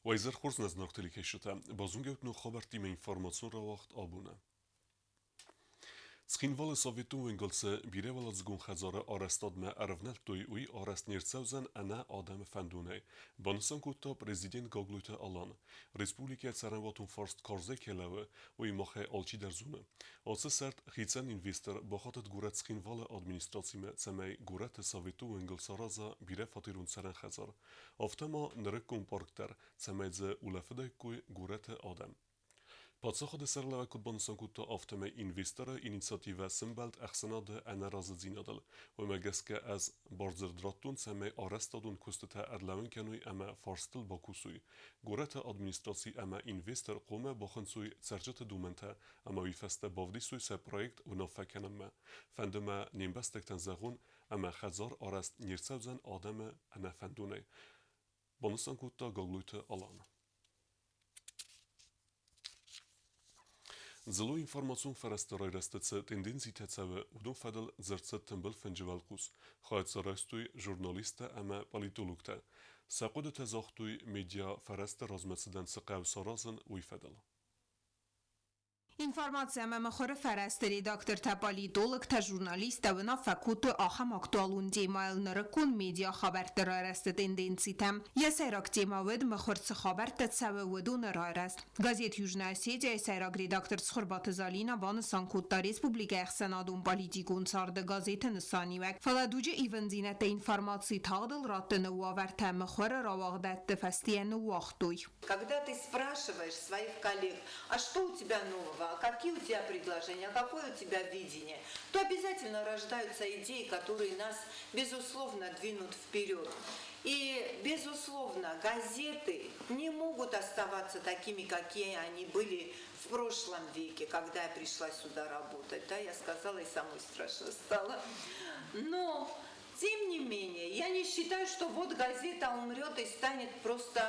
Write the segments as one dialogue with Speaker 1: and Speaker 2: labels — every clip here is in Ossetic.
Speaker 1: Уӕ хорз нӕ зынаргъ телекӕсджытӕ, базонгӕут ног хабӕрттимӕ информацион рауагъд абоны. Цхинвалы советон уӕнгӕлцы бирӕуӕладзыгон хӕдзары арӕзтадмӕ ӕрӕвнӕлдтой, уый арӕзт не рцӕудзӕн ӕнӕ адӕмы фӕндонӕй, банысан кодта президент Гаглойты Алан. Республикӕйы цӕрӕнуатон фарст карзӕй кӕй лӕууы, уый махӕй алчидӕр зоны. Ацы сӕрд хицӕн инвестор бахатыд горӕт Цхинвалы администрацимӕ, цӕмӕй горӕты советон уӕнгыл сараза бирӕфатерон цӕрӕн хӕдзар. Афтӕ ма нырыккон парк дӕр, цӕмӕй дзы улӕфыдаиккой горӕты адӕм. Паддзахады сӕргълӕууӕг куыд банысан кодта, афтӕмӕй инвесторы инициативӕ сӕмбӕлд ӕхсӕнады ӕнӕразыдзинадыл. Уымӕ гӕсгӕ ӕз бардзырд радтон, цӕмӕй арӕзтадон куыстытӕ ӕрлӕууын кӕной ӕмӕ фарстыл бакусой. Горӕты администраци ӕмӕ инвестор хъуамӕ бахынцой цӕрджыты домӕнтӕ ӕмӕ уый фӕстӕ бавдисой сӕ проект уынаффӕ кӕнынмӕ. Фӕнды мӕ не мбӕстӕгтӕн зӕгъон, ӕмӕ хӕдзар арӕзт не рцӕудзӕн адӕмы ӕнӕфӕндонӕй, банысан кодта Гаглойты Алан. Дзыллон информацион фӕрӕзты райрӕзты цы тенденцитӕ цӕуы, уыдон фӕдыл дзырд цыд тымбыл фынджы уӕлхъус. Хайад дзы райстой журналисттӕ ӕмӕ политологтӕ. Сӕ хъуыдытӕ загътой, медиа-фӕрӕзты размӕцыдӕн цы хъӕуы саразын, уый фӕдыл.
Speaker 2: Информаци ӕмӕ мыхуыры фӕрӕзты редактортӕ, политологтӕ, журналисттӕ уынаффӕ кодтой ахӕм актуалон темӕйыл нырыккон медиа-хабӕртты райрӕзты тенденцитӕм. Йӕ сӕйраг темӕ уыд, мыхуыр цы хабӕрттӕ цӕуы, уыдоны райрӕзт. Газет «Южная Осетия»-йы сӕйраг редактор Цхуырбаты Залинӕ банысан кодта республикӕйы ӕхсӕнадон-политикон царды газеты нысаниуӕг, фӕлӕ дуджы ивындзинӕдтӕ информаци тагъдыл раттыны уавӕртӕ мыхуыры рауагъдӕтты фӕстийӕ ныууагътой.
Speaker 3: Когда ты спрашиваешь своих коллег, а что у тебя нового, а какие у тебя предложения, а какое у тебя видение, то обязательно рождаются идеи, которые нас, безусловно, двинут вперед. И, безусловно, газеты не могут оставаться такими, какие они были в прошлом веке, когда я пришла сюда работать. Да, я сказала, и самой страшно стало. Но тем не менее, я не считаю, что вот газета умрет и станет просто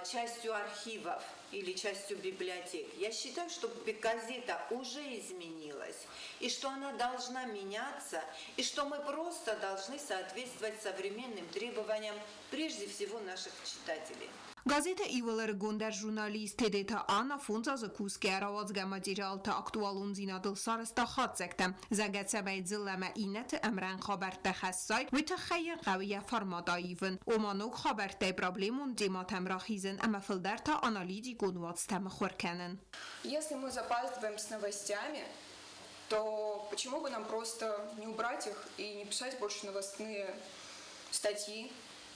Speaker 3: частью архивов или частью библиотек. Я считаю, что газета уже изменилась, и что она должна меняться, и что мы просто должны соответствовать современным требованиям, прежде всего, наших читателей.
Speaker 2: Газеты иууыл ӕрыгондӕр журналист Тедеты Анна фондз азы кусгӕ рауадзгӕ материалты актуалондзинадыл сарӕзта хатдзӕгтӕ. Зӕгъгӕ, цӕмӕй дзыллӕмӕ иннӕты ӕмрӕнхъ хабӕрттӕ хӕссай, уый тыххӕй йын хъӕуы йӕ формат аивын, ома ног хабӕрттӕй проблемон темӕтӕм рахизын ӕмӕ фылдӕр та аналитикон уацтӕ мыхуыр кӕнын.
Speaker 4: Если мы запаздываем с новостями, то почему бы нам просто не убрать их и не писать больше новостные статьи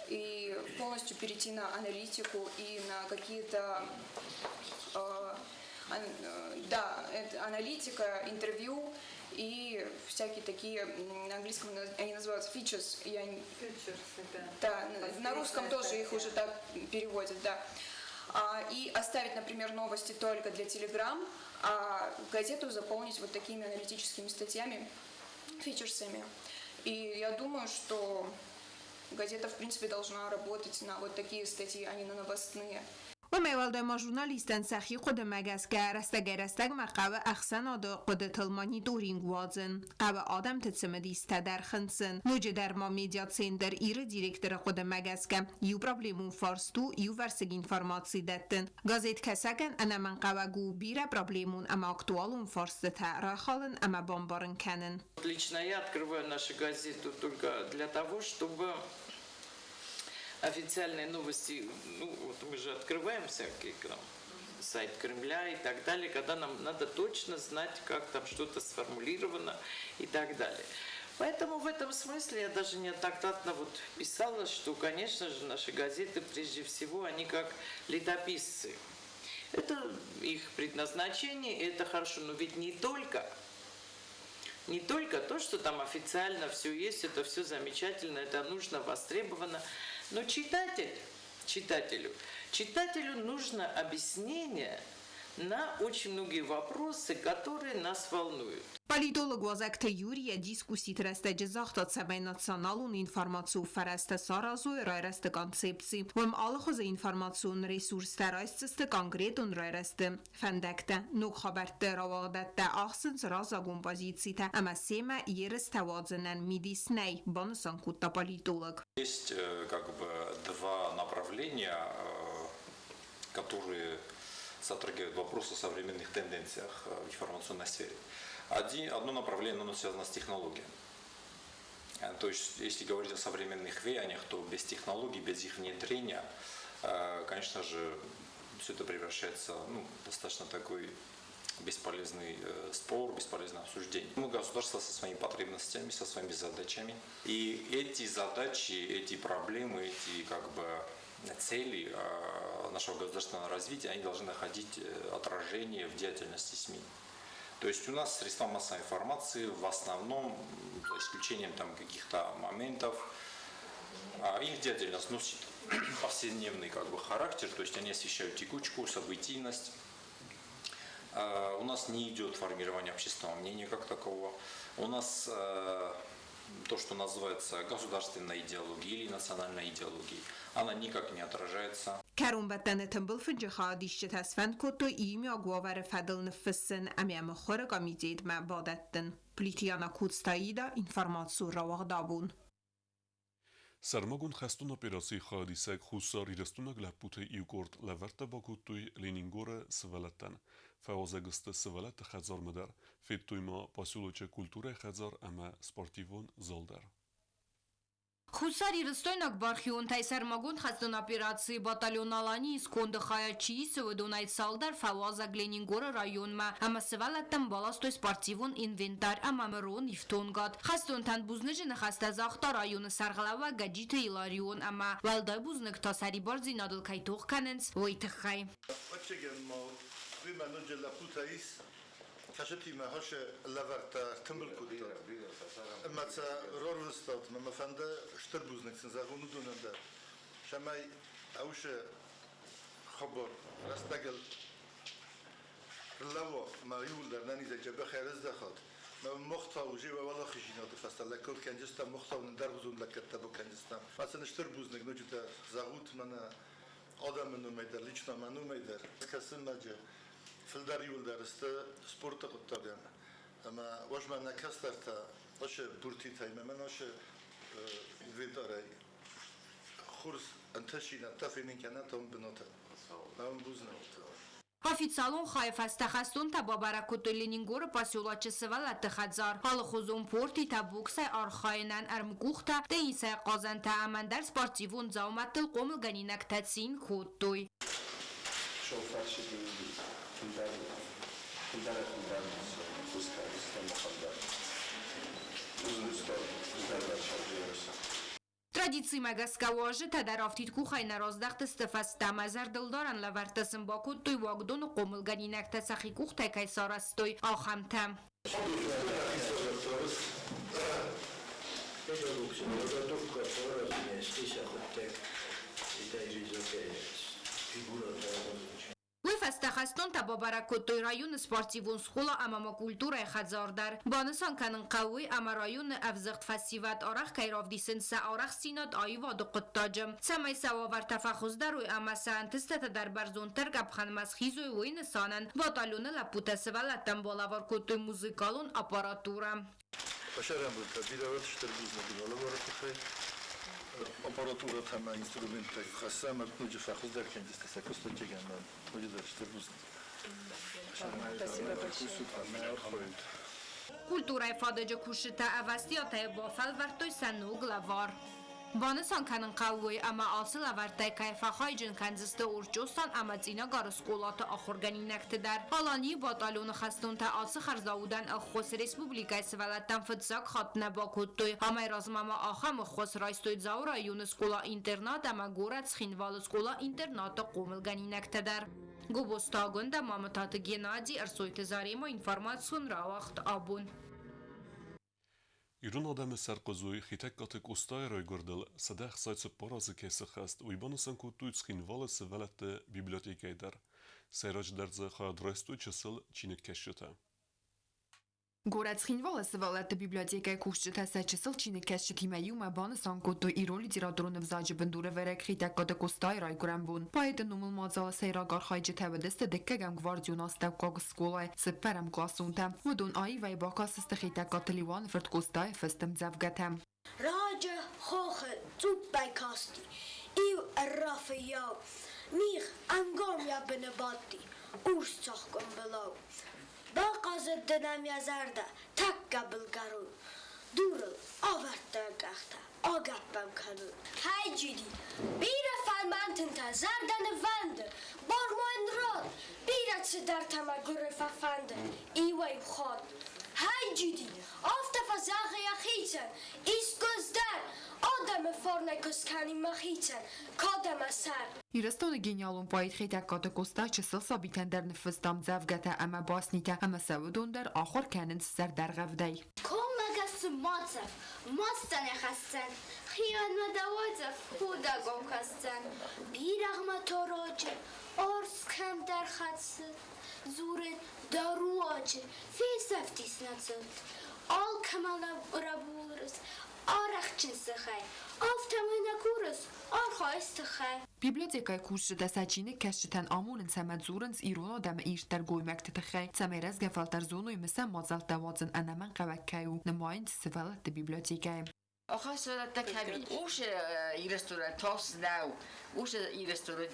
Speaker 4: и полностью перейти на аналитику и на какие-то, да, это аналитика, интервью и всякие такие, на английском они называются features. Я,
Speaker 3: Features, да.
Speaker 4: Да, на русском тоже их уже так переводят, да. И оставить, например, новости только для Telegram, а газету заполнить вот такими аналитическими статьями, features ами. И я думаю, что газета, в принципе, должна работать на вот такие статьи, а не на новостные.
Speaker 2: Уымӕй уӕлдай ма журналисттӕн сӕхи хъуыдымӕ гӕсгӕ рӕстӕгӕй-рӕстӕгмӕ хъӕуы ӕхсӕнады хъуыдытыл мониторинг уадзын, хъӕуы адӕмты цымыдистӕ дӕр хынцын. Ноджыдӕр ма медиацентр Ир-ы директоры хъуыдымӕ гӕсгӕ иу проблемон фарст у иувӕрсыг информаци дӕттын. Газеткӕсӕгӕн ӕнӕмӕнгхъӕуӕг у бирӕ проблемон ӕмӕ актуалон фарстытӕ райхалын ӕмӕ бамбарын кӕнын.
Speaker 5: Лично я открываю нашу газету только для того, чтобы официальные новости, ну вот мы же открываем всякие там сайт Кремля и так далее, когда нам надо точно знать, как там что-то сформулировано и так далее. Поэтому в этом смысле я даже неоднократно вот писала, что, конечно же, наши газеты, прежде всего, они как летописцы. Это их предназначение, и это хорошо, но ведь не только то, что там официально все есть, это все замечательно, это нужно, востребовано, но читателю нужно объяснение на очень многие вопросы, которые нас волнуют.
Speaker 2: Политолог Уазӕгты Юрий йӕ дискусситы рӕстӕджы загъта, цӕмӕй националон информацион фӕрӕзтӕ саразой райрӕзты концепци. Уым алыхуызы информацион ресурстӕ райсдзысты конкретон райрӕзты фӕндӕгтӕ. Ног хабӕртты рауагъдӕттӕ ахсынц раззагон позицитӕ ӕмӕ семӕ ерыстӕ уадзынӕн мидис нӕй, банысан кодта политолог.
Speaker 6: Есть как бы два направления. которые затрагивают вопрос о современных тенденциях в информационной сфере. Одно направление, оно связано с технологиями. То есть, если говорить о современных веяниях, то без технологий, без их внедрения, конечно же, все это превращается, ну, достаточно такой бесполезный спор, бесполезное обсуждение. Мы государство со своими потребностями, со своими задачами. И эти задачи, эти проблемы, эти как бы цели нашего государственного развития, они должны находить отражение в деятельности СМИ. То есть у нас средства массовой информации в основном, за исключением там каких-то моментов, их деятельность носит повседневный как бы характер, то есть они освещают текучку, событийность. У нас не идет формирование общественного мнения как такового. У нас то, что называется государственной идеологией или национальной идеологией, она никак не отражается.
Speaker 2: Кӕронбӕттӕны тымбыл фынджы хайадисджытӕ сфӕнд кодтой иумиаг уавӕры фӕдыл ныффыссын ӕмӕ мыхуыры комитетмӕ бадӕттын. Плиты Яна Куцтаида, информацион рауагъд Абон.
Speaker 1: Сӕрмагонд хӕстон операцийы хайадисӕг хуссарирыстойнаг лӕппутӕй иу къорд лӕвӕрттӕ бакодтой Ленингоры сывӕллӕттӕн. Фӕуазӕг сты сывӕллӕтты хӕдзармӕ дӕр, федтой ма поселочы культурӕйы хӕдзар ӕмӕ спортивон зал дӕр.
Speaker 7: Хуссарирыстойнаг бархионтӕй сӕрмагонд хӕстон операцийы батальон Алани-йы сконды хайад чи исы, уыдонӕй цалдӕр фӕуазӕг Ленингоры районмӕ ӕмӕ сывӕллӕттӕн баластой спортивон инвентарь ӕмӕ мырон ифтонгад. Хӕстонтӕн бузныджы ныхӕстӕ загъта районы сӕргълӕууӕг Гӕджиты Иларион ӕмӕ уӕлдай бузныг та сӕрибардзинадыл кӕй тох кӕнынц, уый тыххӕй.
Speaker 8: Ӕвӕццӕгӕн ма уымӕ ноджы лӕппутӕ ис, кӕсытимӕ хӕсы лӕвӕрттӕ ӕртымбыл кодтат ӕмӕ сӕ рарвыстат. Мӕ фӕнды стыр бузныг сын зӕгъон уыдонӕн дӕр, цӕмӕй ӕусы хабар рӕстӕгыл рлӕууа ӕмӕ иууылдӕр нӕнизӕй дзӕбӕхӕй ӕрыздӕхат. Мӕ мохтау уже уӕлахиздзинады фӕстӕ лӕггад кӕнджыстӕм, мохтау нын дӕргъуызон лӕггӕдтӕ бакӕнджыстӕм. Мӕ сын стыр бузныг ноджыдӕр зӕгъут мӕнӕ адӕмы номӕй дӕр, лично мӕ номӕй дӕр. Кӕсынмӕджы фылдӕр иуылдӕр сты спорты хъуыддагӕн. Ӕмӕ уӕзмӕ нӕ кӕстӕртӕ ацы пуртитӕй мӕ ацы инвентарӕй хорз ӕнтыстдзинӕдтӕ фенын кӕнӕт уым бынаты. Ӕмӕ бузныг.
Speaker 7: Официалон хайы фӕстӕ хӕстонтӕ бабӕрӕг кодтой Ленингоры поселочы сывӕллӕтты хӕдзар, алыхуызон портитӕ, боксӕй архайынӕн ӕрмкъухтӕ, теннисӕй хъазӕнтӕ ӕмӕ ӕндӕр спортивон дзаумӕттыл хъомылгӕнинӕгтӕ цин кодтой. Традицимӕ гӕсгӕ уазджытӕ дӕр афтид къухӕй нӕ раздӕхтысты фӕстӕмӕ. Зӕрдылдарӕн лӕвӕрттӕ сын бакодтой уагдоны хъомылгӕнинӕгтӕ сӕхи къухтӕй кӕй сарӕзтой, ахӕмтӕ. Уый фӕстӕ хӕстонтӕ бабӕрӕг кодтой районы спортивон скъола ӕмӕ ма культурӕйы хӕдзар дӕр. Банысан кӕнын хъӕуы, ӕмӕ районы ӕвзыгъд фӕсивӕд арӕх кӕй равдисынц сӕ арӕхстдзинад аивады хъуыддаджы. Цӕмӕй сӕ уавӕртӕ фӕхуыздӕр уой ӕмӕ сӕ ӕнтыстытӕ дӕр бӕрзонддӕр къӕпхӕнмӕ схизой, уый нысанӕн батальоны лӕппутӕ сывӕллӕттӕн балӕвар кодтой музыкалон аппаратурӕ.
Speaker 8: Фӕсарӕнбонтӕ бирӕ стыр бузныг лӕвары тыххӕй. Аппаратурӕтӕ ӕмӕ инструменттӕ хӕссы ӕмӕ ноджы фӕхуыздӕр кӕндзысты сӕ куысты ӕмӕ ноджыдӕр стыр бузныг.
Speaker 4: Спасибо большое.
Speaker 7: Культурӕйы фадыджы кусджытӕ ӕвӕстиатӕй бафӕлвӕрдтой сӕ ног лӕвар. Банысан кӕнын хъӕуы уый, ӕмӕ ацы лӕвӕрттӕй кӕй фӕхайджын кӕндзысты Орчъосан ӕмӕ Цъинагары скъолаты ахуыргӕнинӕгты дӕр. Аланийы батальоны хӕстонтӕ ацы хӕрзаудӕн ӕххуыс республикӕйы сывӕллӕттӕн фыццаг хатт нӕ бакодтой. Амӕй размӕ ма ахӕм ӕххуыс райстой Дзауы районы скъола-интернат ӕмӕ горӕт Цхинвалы скъола-интернаты хъомылгӕнинӕгтӕ дӕр. Гобозты Агуындӕ, Мамытаты Геннадий, Ӕрсойты Заремӕ информацион рауагъд Абон.
Speaker 1: Ирон адӕмы сӕрхъызой Хетӕгкаты Къостайы райгуырдыл 164 азы кӕй сыххӕст, уый банысан кодтой Цхинвалы сывӕллӕтты библиотекӕйы дӕр. Сӕйраджыдӕр дзы хайад райстой чысыл чиныгкӕсджытӕ.
Speaker 9: Горӕт Цхинвалы сывӕллӕтты библиотекӕйы кусджытӕ сӕ чысыл чиныгкӕсджытимӕ иумӕ банысан кодтой ирон литературон ӕвзаджы бындурӕвӕрӕг Хетӕгкаты Къостайы райгуырӕн бон. Поэты номыл мадзалы сӕйраг архайджытӕ уыдысты дыккӕгӕм гвардион астӕуккаг скъолайы цыппӕрӕмкъласонтӕ. Уыдон аивӕй бакастысты Хетӕгкаты Леуаны фырт Къостайы фыст ӕмдзӕвгӕтӕ.
Speaker 10: Раджы хохы цъуппӕй касти иу ӕрра фыййау. Мигъ ӕнгом йӕ быны бадти, урс цӕхгуымбылау. Бахъазыд дын ӕм йӕ зӕрдӕ тӕккӕ былгӕрон. Дурыл авӕрдта йӕ къӕхтӕ, агӕпп ӕм кӕнон. Хай-джиди, бирӕ фӕлмӕн тынтӕ зӕрдӕ нывӕнды, Бормойын род, бирӕ цыдӕртӕ мӕ гуыры фӕфӕнды иуӕй-иу хатт. Хай-джиди, афтӕ фӕзӕгъы йӕхицӕн, искуы ӕз дӕр адӕмы фарнӕй куы скӕнин мӕхицӕн кад ӕмӕ сӕр.
Speaker 9: Ирыстоны гениалон поэт Хетӕгкаты Къоста чысыл сабитӕн дӕр ныффыста ӕмдзӕвгӕтӕ ӕмӕ баснитӕ ӕмӕ сӕ уыдон дӕр ахуыр кӕнынц зӕрдӕргъӕвдӕй.
Speaker 11: Коммӕгӕсы ма цӕф, мастӕн йӕ хӕсдзӕн, хионмӕ дӕ уайдзӕф худӕгон кӕсдзӕн. Бирӕгъмӕ торочы, арс кӕмдӕр хӕцы, дзуры дӕ руаджы, фесӕфтис нӕ цот. Алкӕмӕ рабурыс, арӕхджын сыхӕй, афтӕмӕй нӕ курыс, архайыс тыххӕй.
Speaker 9: Библиотекӕйы кусджытӕ сӕ чиныгкӕсджытӕн амонынц ӕмӕ дзурынц ирон адӕмы ирддӕр гоймӕгты тыххӕй, цӕмӕй рӕзгӕ фӕлтӕр зоной мысӕн мадзӕлттӕ уадзын ӕнӕмӕнгхъӕуӕг кӕй у, нымайынц сывӕллӕтты библиотекӕйы.
Speaker 12: Ахӕсвӕлӕттӕ кӕми усы Ирыстонӕн тас нӕу, усы Ирыстоны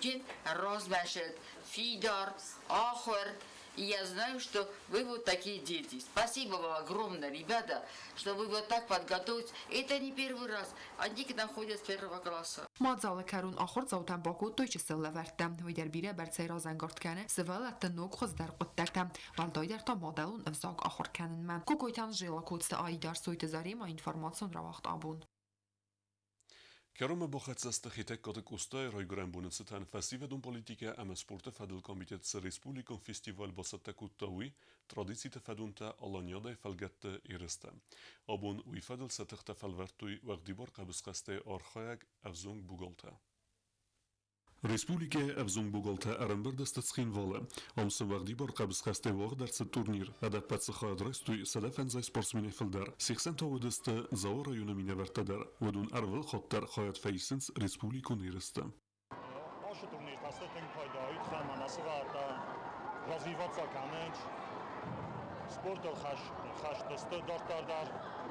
Speaker 12: размӕсыд, фидар, ахуыр. И я знаю, что вы вот такие дети. Спасибо вам огромное, ребята, что вы вот так подготовились. Это не первый раз. Они к нам ходят с первого класса.
Speaker 9: Мадзалы кӕрон ахуырдзаутӕн бакодтой чысыл лӕвӕрттӕ. Уый дӕр бирӕ бӕрцӕй разӕнгард кӕны сывӕллӕтты ног хуыздӕр хъуыддӕгтӕм, уӕлдайдӕр та мадӕлон ӕвзаг ахуыр кӕнынмӕ. Кокойты Анжела, Коцты Аидар, Сойты Зарема, информацион рауагъд абон.
Speaker 1: Кӕронмӕ бахӕццӕ сты Хетӕгкаты Къостайы райгуырӕн боны цытӕн фӕсивӕдон политикӕ ӕмӕ спорты фӕдыл комитет цы республикон фестиваль бацӕттӕ кодта, уый традициты фӕдонтӕ Аланиадӕйы фӕлгӕтты ерыстӕ. Абон уый фӕдыл сӕ тыхтӕ фӕлвӕрдтой уӕгъдибар хъӕбысхӕстӕй архайӕг ӕвзонг богалтӕ. Республикӕйы ӕвзонг богалтӕ ӕрӕмбырд сты Цхинвалы. Ам цы уӕгъдибар хъӕбысхӕстӕй уагъд ӕрцыд турнир, ӕдӕппӕт дзы хайад райстой 150 спортсменӕй фылдӕр. Се хсӕн та уыдысты Дзауы районы минӕвӕрттӕ дӕр. Уыдон ӕрвылхатт дӕр хайад фӕисынц республикон ерысты.
Speaker 13: Ашы турниртӕ сты тынг пайда, уый тыххӕй ӕмӕ нӕ сывӕллӕттӕ развиваться кӕнынц, спортыл хӕст сты дарддӕр дӕр,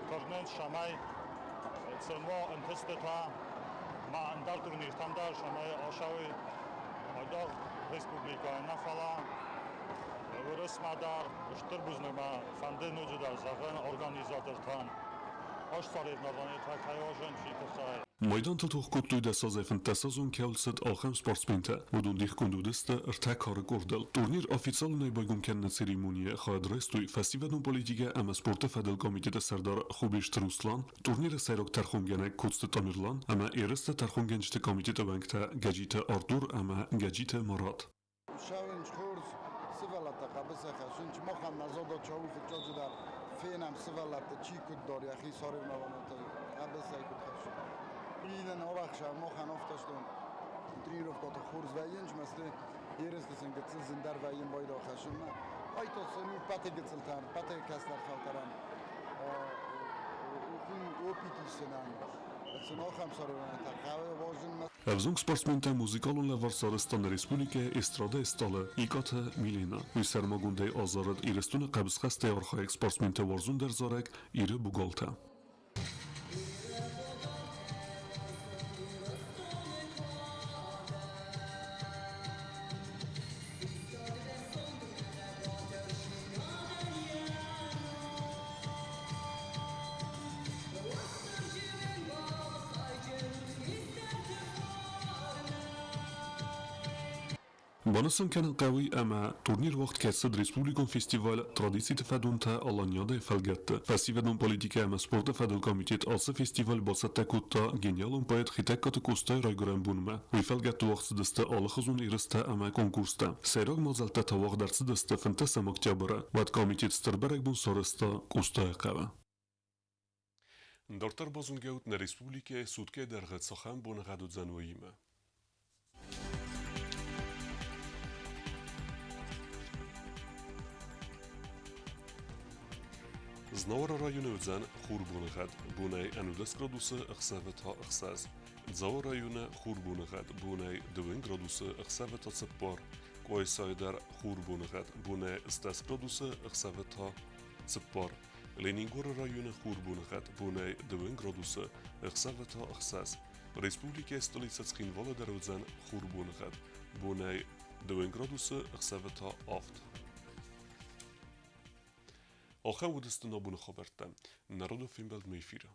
Speaker 13: тырнынц, цӕмӕй сын уа ӕнтыстытӕ ма ӕндӕр турниртӕм дӕр, цӕмӕй ацӕуой айдагъ республикӕйы нӕ, фӕлӕ Уырысмӕ дӕр. Стыр бузныг мӕ фӕнды ноджыдӕр зӕгъын организатортӕн, ӕз соревнованиетӕ кӕй уарзын, уый тыххӕй.
Speaker 1: Майдантыл тох кодтой дӕсазӕй фынддӕсазон кӕуыл цыд, ахӕм спортсментӕ. Уыдон дихгонд уыдысты ӕртӕ кары къордыл. Турнир официалонӕй байгом кӕныны церемонийы хайад райстой фӕсивӕдон политикӕ ӕмӕ спорты фӕдыл комитеты сӕрдар Хубежты Руслан, турниры сӕйраг тӕрхонгӕнӕг Коцты Тамерлан ӕмӕ ерысты тӕрхонгӕнджыты комитеты уӕнгтӕ Гӕджиты Артур ӕмӕ Гӕджиты Марат.
Speaker 14: Цӕуынц хорз сывӕллӕттӕ хъӕбысӕй хӕссынц. Махӕн нӕ задача у фыццаджыдӕр фенӕм сывӕллӕтты чи куыд дары йӕхи соревнованиятӕй хъӕбысӕй куыд хӕссы. Уый нын арӕхсӕв махӕн афтӕ стон тренировкӕты хорз вӕййынц, мӕсты ерысты сын гыццыл зындӕр вӕййын байдагъ хӕссынмӕ. Ай та сын у пӕты гыццылтӕн, пӕты кӕстӕр фӕлтӕрӕн опыт исынӕн. Сын ахӕм соревнованиятӕ хъӕуы уадзынмӕ.
Speaker 1: Ӕвзонг спортсментӕ музыкалон лӕвар сарӕзта нӕ республикӕйы эстрадӕйы стъалы Икъаты Милена. Уый сӕрмагондӕй азарыд Ирыстоны хъӕбысхӕстӕй архайӕг спортсментӕ уарзондӕр зарӕг Иры богалтӕ. Банысан кӕнын хъӕуы ӕмӕ турнир уагъд кӕй цыд республикон фестиваль Традициты фӕдонтӕ Аланиадӕйы фӕлгӕтты. Фӕсивӕдон политикӕ ӕмӕ спорты фӕдыл комитет ацы фестиваль бацӕттӕ кодта гениалон поэт Хетӕгкаты Къостайы райгуырӕн бонмӕ. Уый фӕлгӕтты уагъд цыдысты алыхуызон ерыстӕ ӕмӕ конкурстӕ. Сӕйраг мадзӕлттӕ та уагъд ӕрцыдысты 15 октябры. Уӕд комитет стыр бӕрӕгбон сарӕзта Къостайы хъӕуы. Дарддӕр базонгӕ ут нӕ республикӕйы суткӕйы дӕргъы цахӕм боныгъӕд уыдзӕн, уыимӕ. Знауыры районы уыдзӕн хурбоныгъӕд, бонӕй 11 градусы, ӕхсӕвы та 6. Дзауы районы хурбоныгъӕд, бонӕй 2 градусы, ӕхсӕвы та 4. Къуайсайы дӕр хурбоныгъӕд, бонӕй 10 градусы, ӕхсӕвы та 4. Ленингоры районы хурбоныгъӕд, бонӕй 2 градусы, ӕхсӕвы та 6. Республикӕйы столицӕ Цхинвалы дӕр уыдзӕн хурбоныгъӕд, бонӕй 2 градусы, ӕхсӕвы та 7. Ахӕм уыдысты нӕ боны хабӕрттӕ. Народон фембӕлдмӕ эфиры.